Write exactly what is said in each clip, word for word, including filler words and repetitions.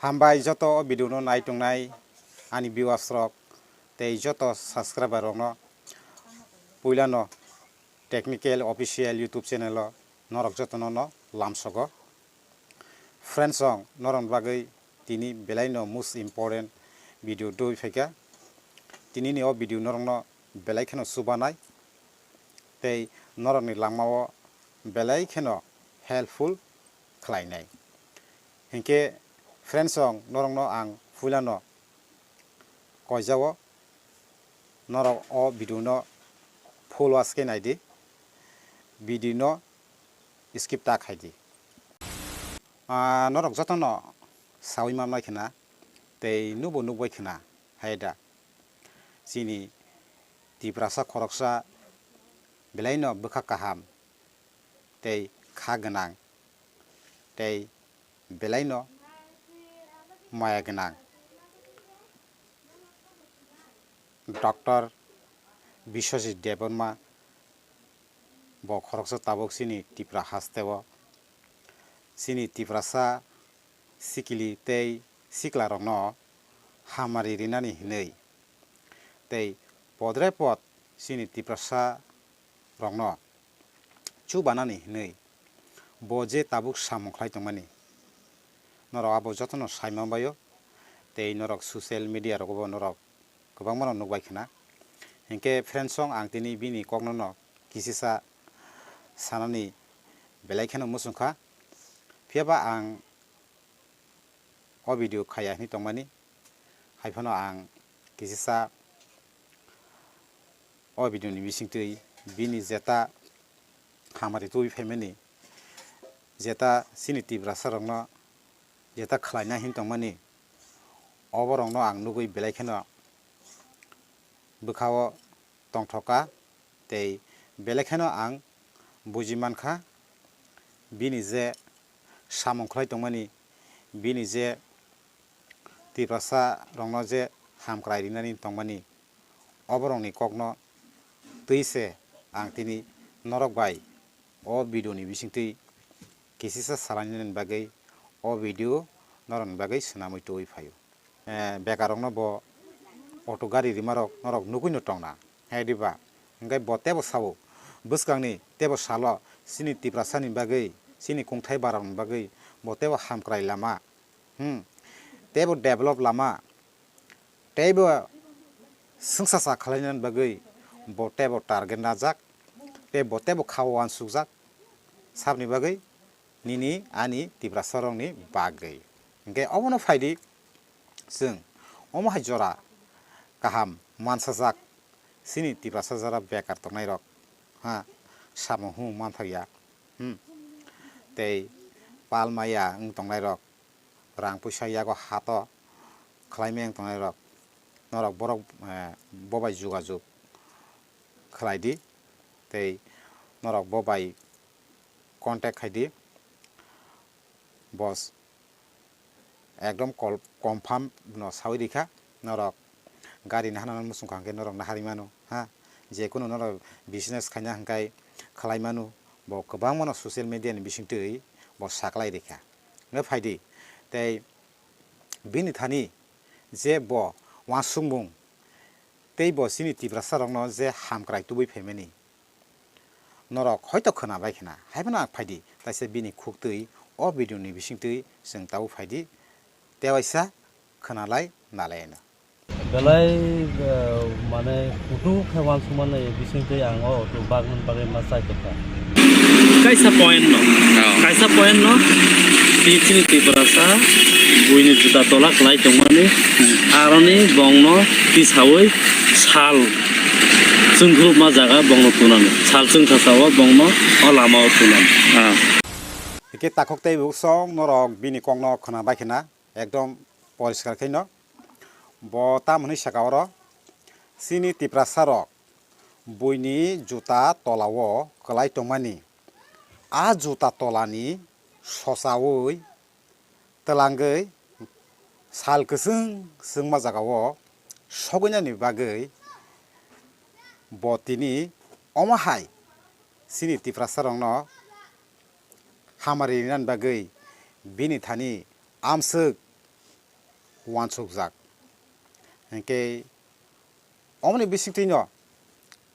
Hambai joto o video no nai tongnai ani viewers rok tei joto subscriber rok no puila no Technical Official YouTube channel o norok joto no no lamsogo. Friends rok norok ni bagwi tini belai no most important video dui phaikha. Tini ni o video norok no belai kheno chubanai tei norok ni langma o belai kheno helpful khlainai. Hinkhe friends rok norok no ang puila no koijao norok o video no full watch khe naidi, video no skip ta khaidi. Ah, norok joto no sawi mamnai khna tei nubo nukbai khna hai da chini Tiprasa khoroksa belai no bwkha kaham tei kha gwnang tei belai no maya gwnang Doctor Biswajit Debbarma bo khoroksa tabuk chini Tipra hasteo chini Tiprasa sikili tei sikla rok no hamari rinani hinwi tei podre pod chini Tiprasa rok no chubanani hinwi bo je tabuk samung khlai tongmani, norok abo jotono sai manbaio tei norok social media rogo bo norok kwbangma no nukbai khna. Hinkhe friends song ang tini bini kokno no kisisa sanani belai kheno muchung kha, phiyaba ang o video khaya hinwi tongmani. Hai phano ang kisisa o video ni bisingtwi bini jeta hamari tubui phaimani, jeta chini Tiprasa rokno jeta khlaina hin tongmani, oborokno ang nugui belai kheno bwkhao tongthokha tei belai kheno ang buji mankha bini je samung khlai tongmani, bini je Tiprasa rokno je hamkrai rinani tongmani, oborokni kokno twi se ang tini norok bai o video ni bisingtwi kisisa salainani bagwi o video norokni bagwi swnamwi tubui phaio. Eh, bekarokno bo auto gari rimarok norok nugui no tongna, hai diba? Hinkhe bo tebo sao, bwskangni tebo salo chini Tiprasani bagwi, chini kungthai barokni bagwi bo tebo hamkrai lama, hmm, tebo develop lama, teibo swngchasa khlainani bagwi bo teibo target najak, tei bo teibo kha uansukjak sabni bagwi nini ani Tiprasarokni bagwi. Hinkhe obono phaidi chwng omo hai jora kaham mansajak chini Tiprasa jora bekar tongnairok, ha, samung humung manthokya, hmm, tei pal maya wng tongnairok, rang puisa yago hato khlaimaya wng tongnairok, norok borok, eh, bobai jogajog khlaidi tei norok bobai contact khaidi. Boss ekdom kol-, confirm no sawi rikha, norok gari nahana muchung kha hwnkhe norok naharwi mano, ha, jekunu norok business khaina hwnkhe khlai mano, bo kwbangmano social media ni bisingtwi bo saklai rikha. Hwnkhe phaidi, tei bini thani je bo uansukmung tei bo chini Tiprasa rokno je hamkrai tubui phaimani, norok hoito khwnabai khna, hai phano ang phaidi, taisa bini khuktwi o video ni bisingtwi chwng tabuk phaidi, tewaisa khwnalai nalaino. Belai, eh, mane kutu khe uansukmani bisingtwi ang o auto bagmani bagwi ma chai tongkha. Kaisa point no, oh, kaisa point no, tei chini Tiprasa buini juta tola kwlai tongmani, hmm, aroni bongno tisawi sal chwngkhulukma jaga bongno tunani, sal chwngthasao bongno o lamao tunani. Ah. Hike takhuk tei buksong norok bini kokno khwna bai khna ekdom poriskar khe no. Bo tamo hwnwi saka oro, chini Tiprasa rok buini juta tola o kwlai tongmani, a juta tolani sochaui twlangwi sal kwchwng chwngma jagao sogwinani bagwi bo tini omo hai chini Tiprasa rokno hamari rinani bagwi bini thani amswk uansukjak. Hinkhe omoni bisingtwino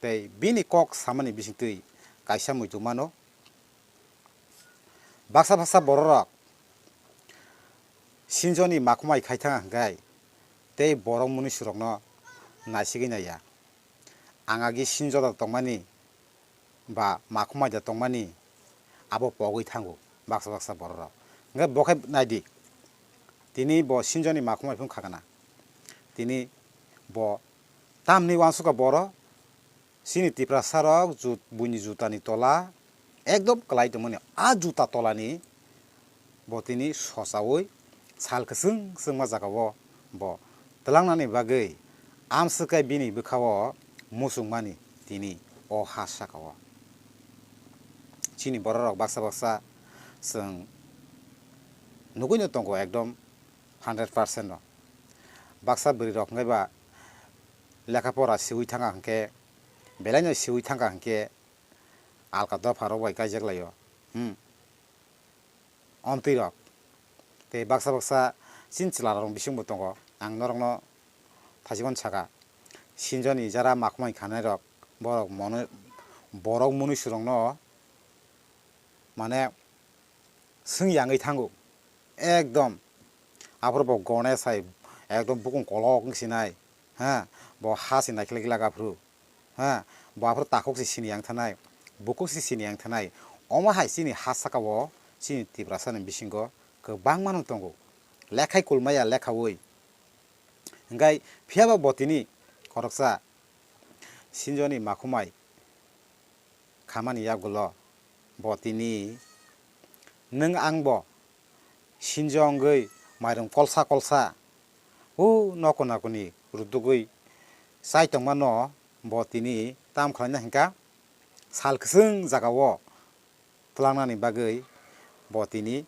tei bini kok samani bisingtwi kaisa muitu mano. Baksa baksa bororok sinjoni makhumai khai thang hinkhe tei borok munuisurokno naisigwi naiya. Ang agi sinjo da tongmani ba makhumai da tongmani abo pogwi thango baksa baksa bororok. Hinkhe bo khe naidi, tini bo sinjoni makhumai phung khagana. Tini bo tamni uansukha boro chini Tiprasarok jut-, buini jutani tola ekdom kwlai tongmani. A juta tolani bo tini sosaui sal kwchwng kwchwngma jagao bo twlangnani bagwi amswk khe bini bwkhao muchungmani tini o ha sakao. Chini bororok baksa baksa chwng nugwino tongo ekdom hundred percent no. Baksa bwrwirok hwnkhe ba lekha pora siui thangkha hwnkhe, belaino siui thangkha hwnkhe alka dopharok bai kaijak laio. Hmm. Omtwirok tei baksa baksa chini chwlarok bisingbo tongo. Ang norokno thaichikmano saka, sinjoni jara makhumai khanairok borok mone-, borok munuisurokno mane swng yangwi thango. Ekdom aphuru bo gone sai ekdom bukung kolok wng sinai, ha, bo ha se naikhlai glak aphuru. Ha, bo aphuru takhuk se sini yang thanai, bukhuk se sini yang thanai. Omo hai chini ha sakao chini Tiprasani bisingo kwbangma no tongo. Lekhai kulmaya lekhaui. Hinkhe phiyaba bo tini khoroksa sinjoni makhumai khamani yagulo bo tini nwng ang bo sinjo wngwi mairung kolsa kolsa o nokona koni rudugwi chai tongmano bo tini tam khlaina hinkha sal kwchwng jagao twlangnani bagwi bo tini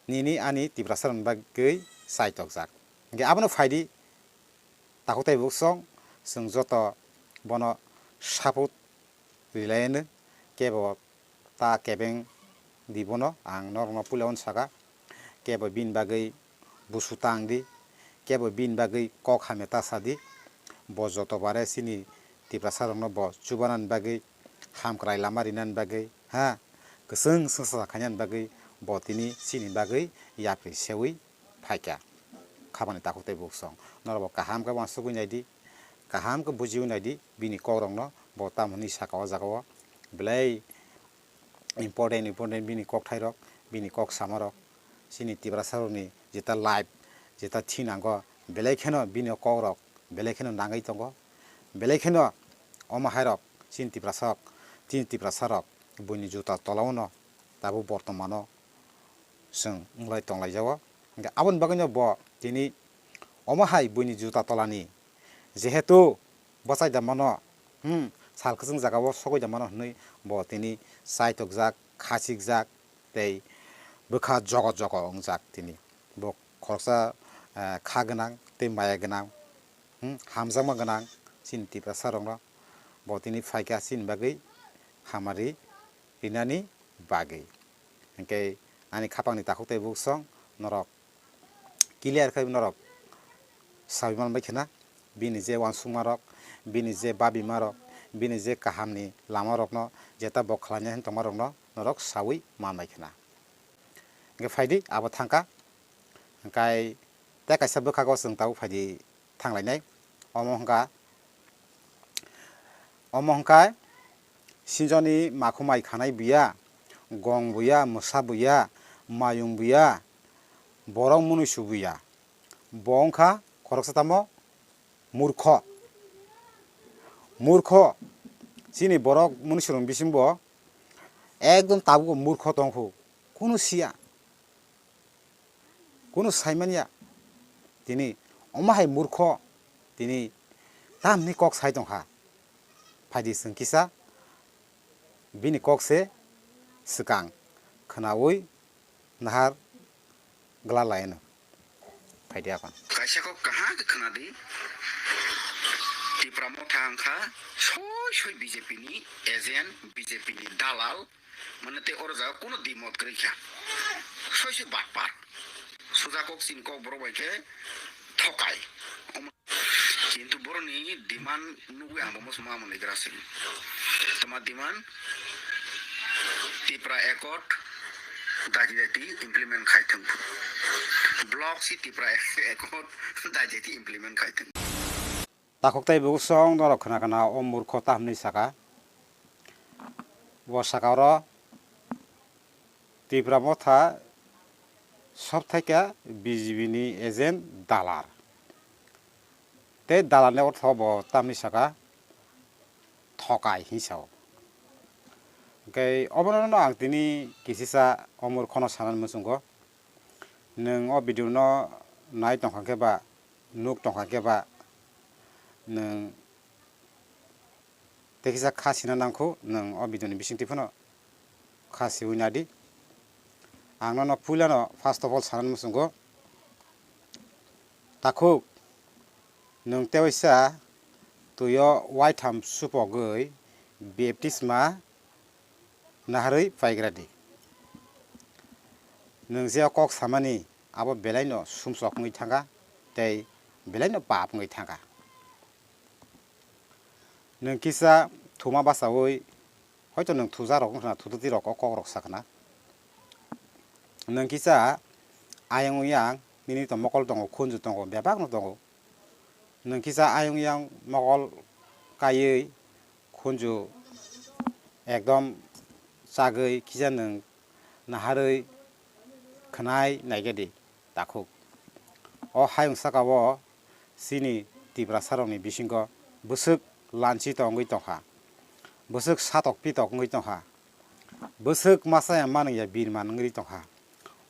nini ani Tiprasarokni bagwi chai tokjak. Hinkhe abono phaidi takhuk tei buksong chwng joto bono support rilaiano kebo ta kebeng di bono ang norokno puila uansaka. Kebo bini bagwi busu tang di, kebo bini bagwi kok hamya ta sa di. Bo joto bare chini Tiprasarokno bo chubanani bagwi, hamkrai lama rinani bagwi, ha, kwchwng swngsa khainani bagwi bo tini chini bagwi yapri seui phaikha. Khabani takhuk tei buksong norokbo kaham khe uansugwi naidi, kaham khe bujiui naidi, bini kokrokno bo tamo hwnwi saka o jagao belai important important bini kokthairok, bini kok samarok, chini Tiprasarokni jeta life, jeta thinango belai kheno bini kokrok belai kheno nangwi tongo, belai kheno omo hairok chini Tiprasarok, chini Tiprasarok buini juta tolao no tabuk bortomano chwng wnglai tonglaijao. Hinkhe aboni bagwino bo tini omo hai buini juta tolani jehetu bwchai da mano, hmm, sal kwchwng jagao sogwi da mano hwnwi bo tini chaitokjak, khachikjak tei bwkha jogo jogo wngjak tini. Bo khoroksa, eh, kha gwnang tei maya gwnang, hmm, hamjakma gwnang chini Tiprasarokno bo tini phaikha chini bagwi hamari rinani bagwi. Hinkhe ani khapangni takhuk tei buksong norok clear khe norok saui manbai khna, bini je uansukmarok, bini je babimarok, bini je kahamni lamarokno jeta bo khlaina hwn tongmarokno norok saui manbai khna. Hinkhe phaidi abo thangkha, hinkhe tei kaisa bwkhago chwng tabuk phaidi thanglainai. Omo hwnkha, omo hwnkha sinjoni makhumai khanai buya, gong buya, mwsa buya, mayung buya, borok munuisu buya. Bo wngkha khoroksa tamo murkho. Murkho, chini borok munuisurokni bisingbo ekdom tabukbo murkho tongkhu, kunu siya. Kunu saimanya tini omo hai murkho tini tamni kok sai tongkha. Phaidi chwng kisa bini kok se swkang khwnaui nahar gwla laino. Phaidi akhon. Kaisa kok kaham khe khwnadi. Tipra Motha wngkha soi soi B J P ni agent, B J P ni dalal, mane tei oro jaga kuno dimot kwrwi kha. Soi soi batpar. Suja kok chini kok borok bai khe thokai. Omo-, kintu boroni demand nugwi ang bo muchungma mwnwi grasing. Tama demand? Tipra Accord daiti daiti implement khai thung. Block si Tipra Accord daiti daiti implement khai thung. Takhuk tei bukhuk song norok khna khna o murkho ta hwnwi saka. Bo saka oro Tipra Motha sob thaika B J P ni agent dalar. Tei dalarni ortho bo tamni saka thokai hinwi sao. Hwnkhe obono ang tini kisisa o murkhono sanani muchungo. Nwng o video no nai tongkha khe ba, nuk tongkha khe ba, nwng tei kisa kha sina nangkhu, nwng o video ni bisingtwi phano kha siwi nadi. Ang nono puilano first of all sanani muchungo, takhuk, nwng tewaisa twio waitham supogwi baptisma naharwi paigra di. Nwng je o kok samani abo belaino sumsok wngwi thangkha tei belaino pap wngwi thangkha. Nwng kisa thuma bachaui, hoito nwng thujarok wngkhna, thuthutirok o kokrok sakhna. Nwng kisa ayang oyang nini to mokol tongo, khunju tongo, bebakno tongo. Nwng kisa ayang oyang mokol kaiwi khunju ekdom chagwi kisa nwng naharwi khwnai naikhe di. Takhuk. O hayung sakao chini Tiprasarokni bisingo bwswk lanchi tongwi tongkha, bwswk satok pitok wngwi tongkha, bwswk masa ya manung ya birman wngwi tongkha.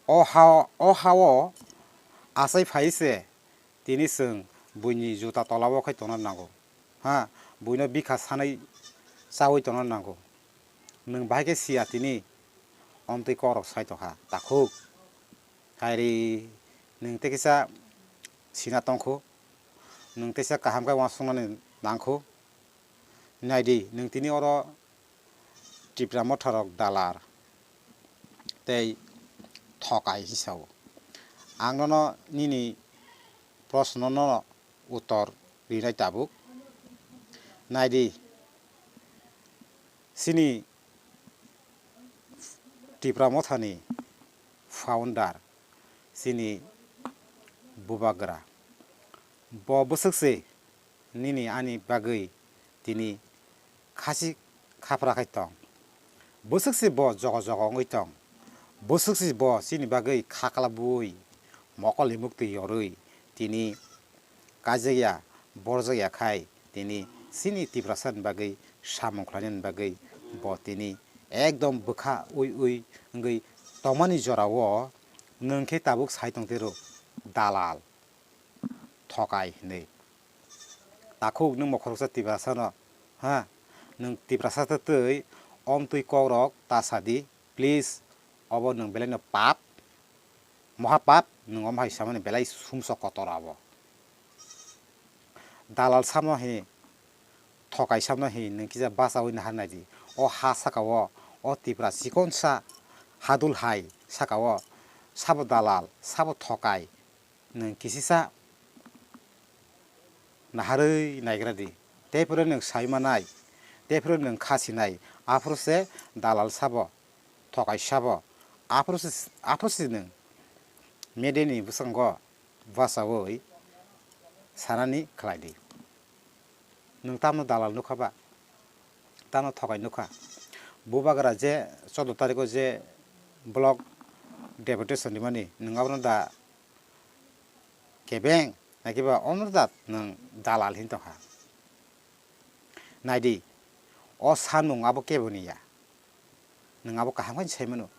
O ha, o hao achai phai se tini chwng buini juta tolao khai tongna nango. Ha, buino bikha sanai chaui tongna nango. Nwng bahai khe siya tini, omtwi kokrok sai tongkha, takhuk. Hairi, nwng tei kisa sina tongkhu, nwng teisa kaham khe uansuknani nangkhu. Naidi, nwng tini oro Tipra Motharok dalar tei thokai hinwi sao. Ang nono nini proshno no uttor rinai tabuk. Naidi, chini Tipra Mothani founder, chini Bubagra. Bo bwswk se nini ani bagwi tini khasi khapra khai tong. Bwswk se bo jogo jogo wngwi tong. Bwswk se bo chini bagwi khakla bui mokol ni muktwi yorwi tini kaijakya, borjakya khai tini chini Tiprasa ni bagwi samung khlainani bagwi bo tini ekdom bwkha ui ui wngwi tongmani jorao nwng khe tabuk sai tongtwi rw dalal, thokai hinwi. Takhuk nwng bo khoroksa Tiprasa no, ha, nwng Tiprasa twi omtwi kokrok ta sadi, please, obo nwng belaino pap, moha pap, nwng omo hai samani belai sumsok kotor abo. Dalal samno hi, thokai samno hi, nwng kisa bachaui nahar naidi. O ha sakao, o Tipra chikonsa hadul hai sakao, sabo dalal, sabo thokai, nwng kisisa naharwi naigra di. Tei phuru nwng sai manai, tei phuru nwng kha sinai, aphuru se dalal sabo, thokai sabo, aphuru se, aphuru se nwng media ni bwskango bachaui sanani khlai di. Nwng tamno dalal nukha ba? Tamno thokai nukha? Bubagra je choudo tarikh o je block deputation rimani, nwng abono da kebeng, naki ba ono da nwng dalal hin tongkha? Naidi, o sanmung abo keboni ya. Nwng abo kaham khe sai mano.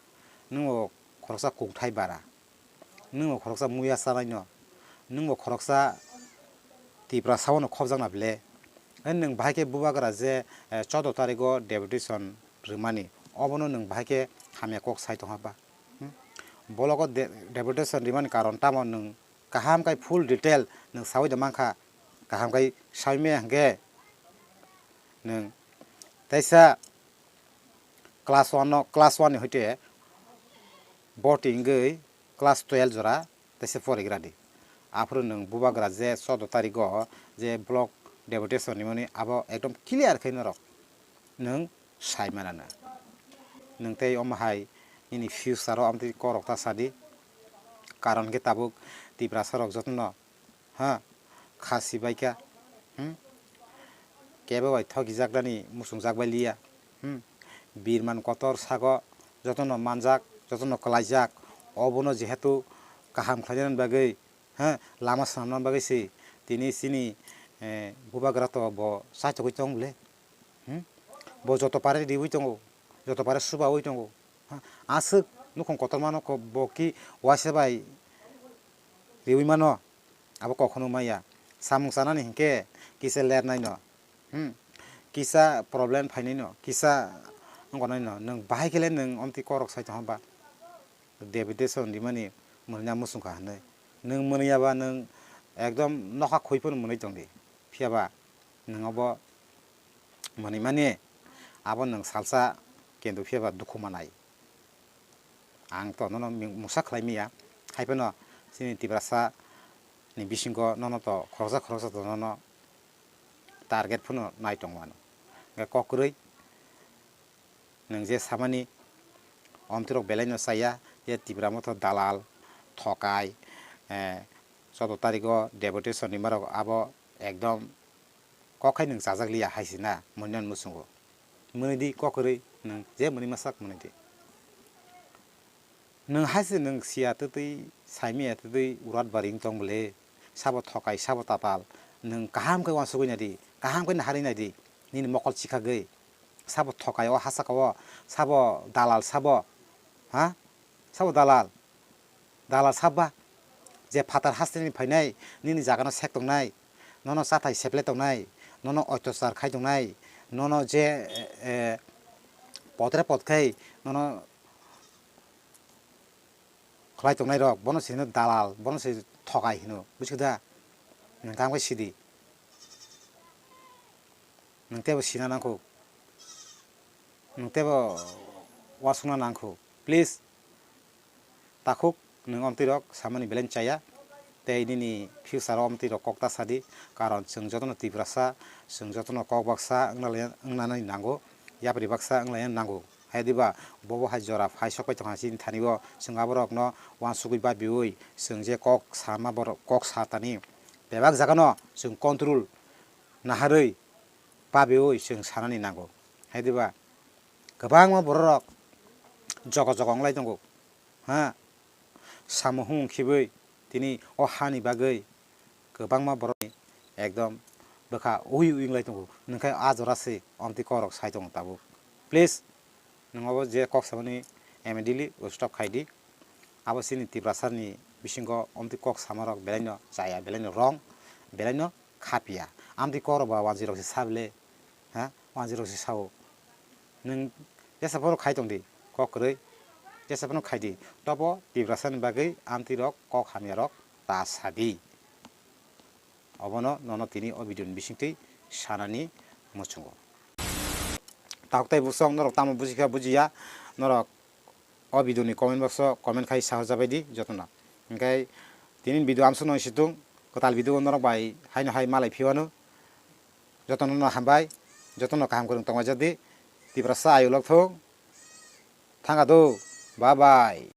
Nwng bo khoroksa kungthai bara. Nwng bo khoroksa muya chanaino. Nwng bo khoroksa Tiprasa o no khobjakna ble. Nwng bahai khe Bubagra je, eh, choudo tarikh o deputation rwmani, obono nwng bahai khe hamya kok sai tongha ba? Hmm? Block o de-, deputation rwmani karon tamo nwng kaham khai full detail nwng saui da mankha, kaham khai saui maya hwnkhe nwng teisa class one no, class one ni hoite boti wngwi class twelve jora, Tei se porigra di. Aphuru nwng bubagra je choudo tarigo je block deputation rimani abo ekdom clear khe norok nwng sai manana. Nwng tei omo hai nini future o amtwi korok ta sadi. Karon khe tabuk Tiprasa rok jotono, ha, khasi baikha, hmm? Kebo bai thokijak nani muchungjak bai liya, hmm? Birman kotor sago jotono manjak, jotono kwlaijak, obono jehetu kaham khlainani bagwi, ha, lama swnamnani bagwi se tini chini, eh, bubagra to bo chaitogwi tong bwle, hmm? Bo joto pare riwi tongo, joto pare subawi tongo, ha? Aswk nukhung kotormano ko-, bo ki waisa bai riwi mano. Abo kok hwnwi maya. Samung chanani hinkhe kisa lernaino, hmm, kisa problem phainaino, kisa wngkanaino, nwng bahai khe le nwng omtwi korok sai tongkha ba? Deputation rimani mwnwina muchungkha hwnwi. Nwng mwnwiyaba nwng ekdom nokha khui phano mwnwi tongdi. Phiyaba nwng obo mwnwimani abo nwng salsa kendu phiyaba dukhu manai. Ang to nono mi-, mungsa khlai maya, hai phano chini Tiprasa ni bisingo nono to khoroksa khoroksa to nono target phano nai tong mano. Hwnkhe kok kwrwi nwng je samani omtwi rok belai no chaya je Tipra Motha dalal, thokai, eh, choudo tarigo deputation rimani rok abo ekdom kok hai nwng chajak liya hai se na mwnwi nani muchungo. Mwnwi di kok kwrwi nwng je mwnwi masak mwnwi di. Nwng hai se nwng siya twtwi, saimaya twtwi urat bari wng tong bwle. Sabo thokai, sabo tatal. Nwng kaham khe uansugwi nai di, kaham khe naharwi nai di. Nini mokol chikhagwi. Sabo thokai o hachaka o, sabo dalal sabo. Ha? Sabo dalal. Dalal sabba, je phatar hasteni phainai, nini jagano sek tongnai, nono chathai seple tongnai, nono oitosar khai tongnai, nono je, eh, eh, potre pot khai, nono khlai tongnai rok, bono se hino dalal, bono se thokai hino, buchikda? Nwng kaham khe sidi. Nwng teibo sina nangkho. Nwng teibo uansukna nangkho. Please, takhuk nwng omtwi rok samani belai chaya. Tei nini future o omtwi rok kok ta sadi. Karon chwng jotono Tiprasa, chwng jotono kok baksa wngna lai-, wngnani nango. Yapri baksa wnglaina nango. Hai diba, bobo hai jora phai sokpai tongkha chini thani o. Chwng aborokno uansugwi babiui chwng je kok sama borok kok sa tani. Bebak jagano chwng control naharwi babiui chwng sanani nango. Hai diba, kwbangma bororok jogo jogo wnglai tongo, ha? Samo hung khibui tini o hani bagwi kwbangma borokni ekdom bwkha ui ui wnglai tongo. Nwngkhe a jora se omtwi korok sai tongo tabuk. Please, nwng obo je kok samani immediately stop khai di. Abo chini Tiprasani bisingo omtwi kok samarok belaino chaya, belaino wrong, belaino khapia. Amtwi korok ba wanjwi rok se sa bele, ha? Wanjwi rok se sao. Nwng jesa phano khai tong di, kok kwrwi, jesa phano khai di. Tobo Tiprasani bagwi amtwi rok kok hamya rok ta sa di. Obono nono tini o video ni bisingtwi sanani muchungo. Tabuk tei bwswk norok tamo bujikha bujiya, norok o video ni comment box o comment khai sahor jabai di jotono. Hingkhe tini video amsuk no situng, kwtal video norok bai haino hai malai phiwano. Jotono no hambai, jotono kaham kwrwng tongmai jadi. Tiprasa ayuk lok thung. Thanga do. Bye bye.